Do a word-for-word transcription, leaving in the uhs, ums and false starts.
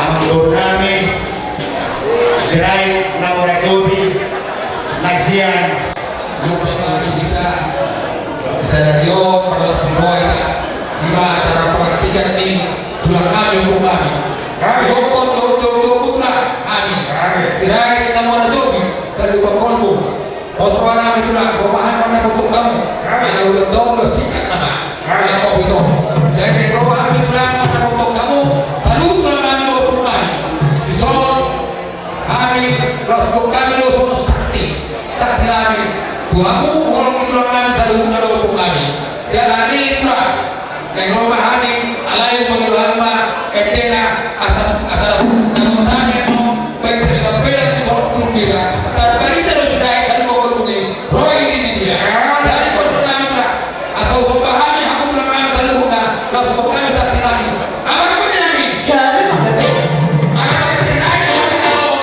Amangboru nami Sirait na mora Jobi, na sian. Lupa mari hita sadari on, tanggal sepuluh hita, ima acara pelantikan ni tulang nami, ompu nami. Kami. Dokon, dokon, dokon, tulang nami. Kami. Sirait na mora Jobi, Salupa Kolbu. Pos roha nami tulang, roha hami na mandok hamu. Ala ulang tahun lo sikat nama. Ala kau itu. Jadi roha hami tulang na mandok hamu. Salut tulang nami, ompu nami. Dison hami, laos mandok hami do songon sakti. Sakti nami tu hamu, holong ni tulang nami, saluhutna do ompu nami. Sian hami tulang. Naeng ro ma hami, alai mangido hami ma endena, asa, asa, na dohot hami annon, baen hami gabe na di holong tu hami. Tarbarita do si Sirait, Salupa Kolbu i, ro i di dia. Jadi pos roha nami tulang, asa husomba hami, hamu tulang nami saluhutna, laos hami sakti nami. Amang pande nami. Jadi manggabe. Amang pande Sirait, amang pande Sirait.